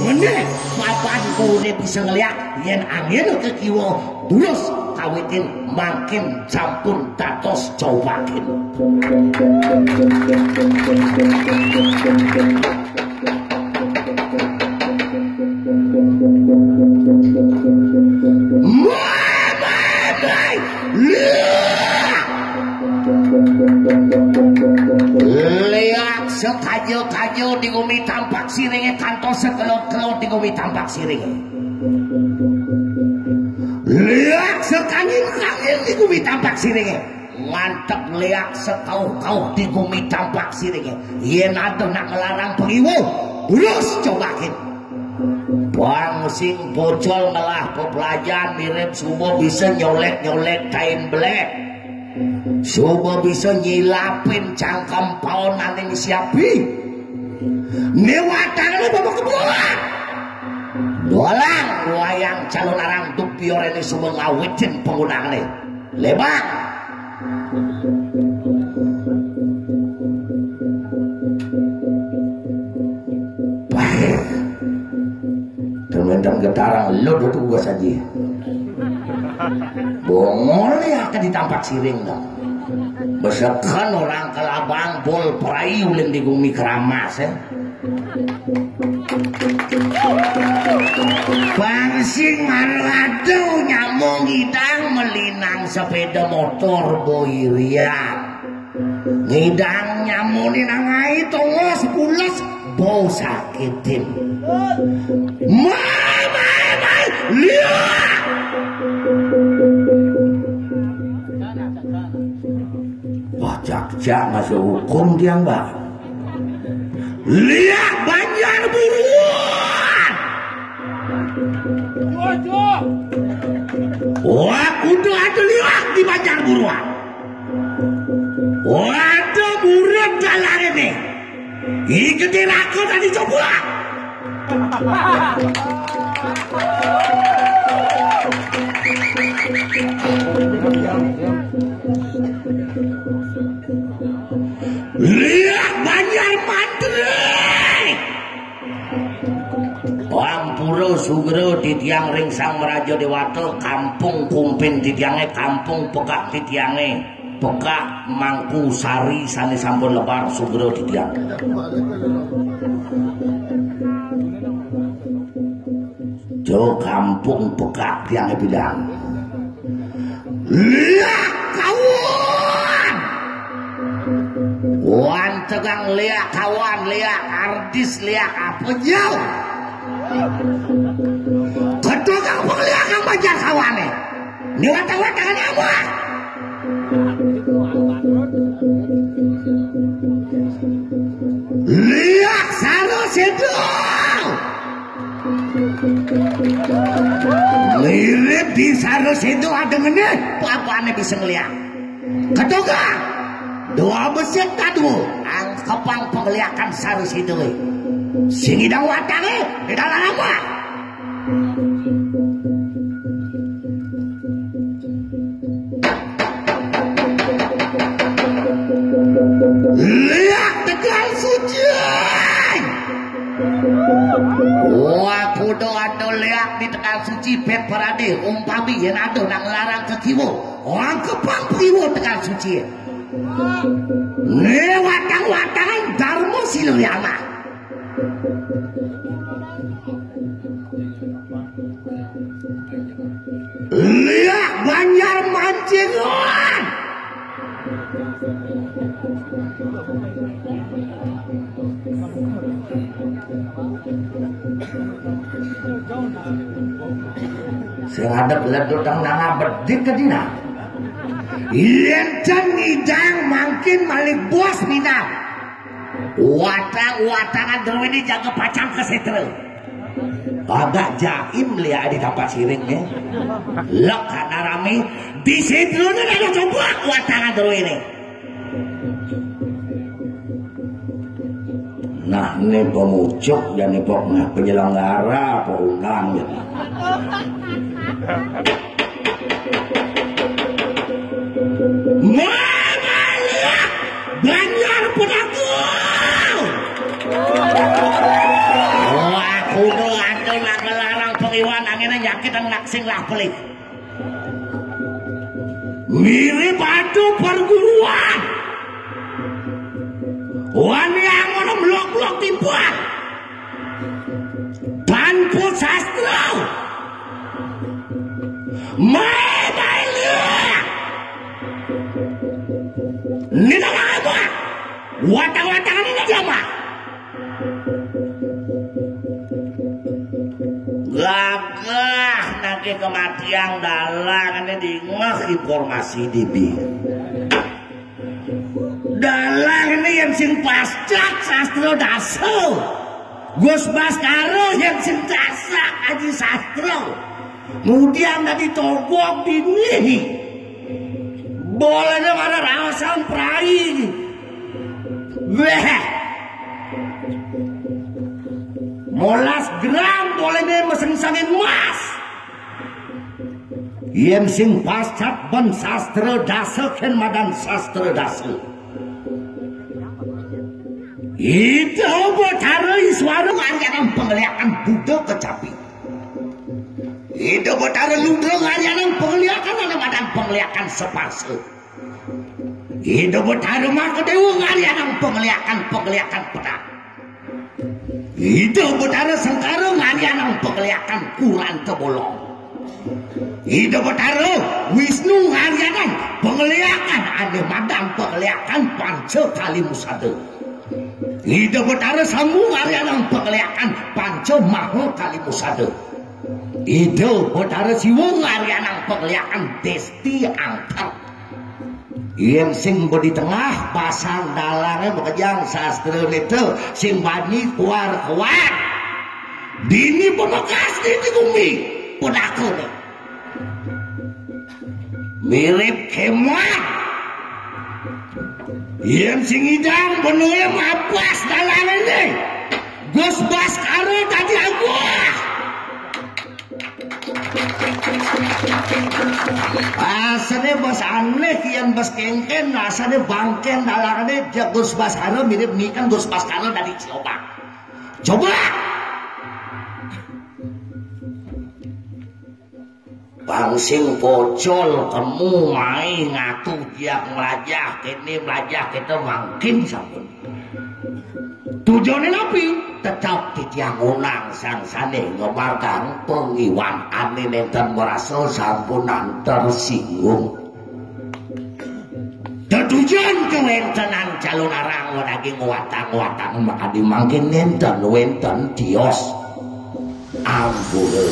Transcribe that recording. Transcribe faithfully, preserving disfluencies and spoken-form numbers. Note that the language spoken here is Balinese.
Ngene, papan gurune bisa ngeliak yen angin ke kiwa durus kawitin mangkin sampun dados cowakin. Mai, mai, mai. Liak! Liak sekaja-kaja di gumi tampak siringe kantos sekelot-kelot di gumi tampak siringe. Liak sekangin-kangin di gumi tampak siringe. Ngantep liak sekauh-kauh di gumi tampak siringe. Yen adoh nak ngelarang pengiwuh, durus cobakin. Bang sing bocol ngelah pepelajaran mirip suba bisa nyolek-nyolek kain belek. Suba bisa nyilapin cangkem paon aning siapi. Ne watangane baba kebuan. Dolang wayang calon arang duk biorene suba ngawitin penggunane. Lebang. Temen-temen getarang lo duduk gua saji. Bongol ya ke ditampak siring dah. Besekan orang kelabang bol perai ulin di gumi keramas ya. Bang sing marwado nyamung ngidang melinang sepeda motor boirian. Ngidang nyamune nangai tongos pules bau sakitin. Mai, mai, mai, liak! Wah, cak-cak masuk hukum tiang, Mbak. Liak Banjar buruan. Wah, kudu ada liak di Banjar buruan. Waduh, murid dalan ini. Iki dirako tadi coba. Liak Banjar Mantri. Ampura sugra titiang ring Sang Maraja Dewata, kampung kumpin titiange, kampung pekak titiange, pekak Mangku Sari sane sampun lebar sugra titiang. Jo kampung pekak tiange bidang. Liak kawan. Wan tegang liak kawan, liak artis, liak apa jauh. Ketugang pengliak kang Banjar kawane. Ni watang-watangane apa? Liak saro sedo. Mirip di saro sedo ada ngene, apa-apane bisa ngeliak. Ketoga, doa besit tadu, angkepang pengliakan saro sedo. Sing idang watange, di dalam apa? Liak Tegal Suci. Wah, kudu ada liak di Tegal Suci, pet parade, umpami yen ada nang larang ke kiwa. Wah, kepang kiwa Tegal Suci. Ne watang-watangan Darma Silayana. Liak Banjar Mancingan. Sing ngadep ledut nang nanga bedik ke dina. Yen jan ngidang mangkin malik bos minang. Watang-watangan druwene jaga pacang kesetra. Agak jaim liak di tampak siring, eh. Lek ana rame, di setrane ada coba watangan druwene. Nah, ini pemucuk dan ini pok-, nah, penyelenggara, pengundang, gitu. Mamalia Banjar Pedagang. Kita nak sing lah pelih. Mirip adu perguruan. Wani angon blok-blok tiba. Tanpa sastra. Mae bae liya. Nina apa? Watang-watangan ini apa? Gagah nangke kematian dalang ini dingeh informasi dibi. Dalang ini yang sing pascat sastra dasa. Gus Baskara yang sing dasak aji sastra. Kemudian tadi togok dinihi. Bolehnya mana raosan prai. Weh. Molas gram bolehnya mesengsangin emas. Yen sing pascat ben sastra dasa ken madan sastra dasa. Ida Betara Iswara ngaryanan pengliakan Buddha kecapi. Ida Betara Ludra ngaryanan pengliakan ana madan pengliakan sepasa. Ida Betara Makadewa ngaryanan pengliakan pengliakan pedang. Ida Betara Sengkara ngaryanan pengliakan kuranta bolong. Ida Betara Wisnu ngaryanan pengliakan ane madan pengliakan panca kali musada. Ida Betara Sambu ngaryanan pengliakan panca maha kali musada. Ida Betara Siwa ngaryanan pengliakan desti angker. Yen sing di tengah pasang dalange makejang sastra nita sing bani kuar-kuar. Dini pemekas dini gumi pedakone. Mirip kemah. Yen sing idang benue mapas dalange. Gus Baskara dadi aguh. Asane bos aneh kian bos kengken, asane bangken dalane Gus Baskara mirip nikan Gus Baskara dari Ciobang. Coba. Bang sing pocol kemu mai ngatu jiak melajah kene melajah kita mangkin sampun. Tujone napi? Tetep titiang unang sang sane ngemargang pengiwan ane nenten merasa sampunan tersinggung. Tetujon kewentenan calon arang wadagi ngwatang-ngwatang makadi mangkin nenten wenten tios. Ampun.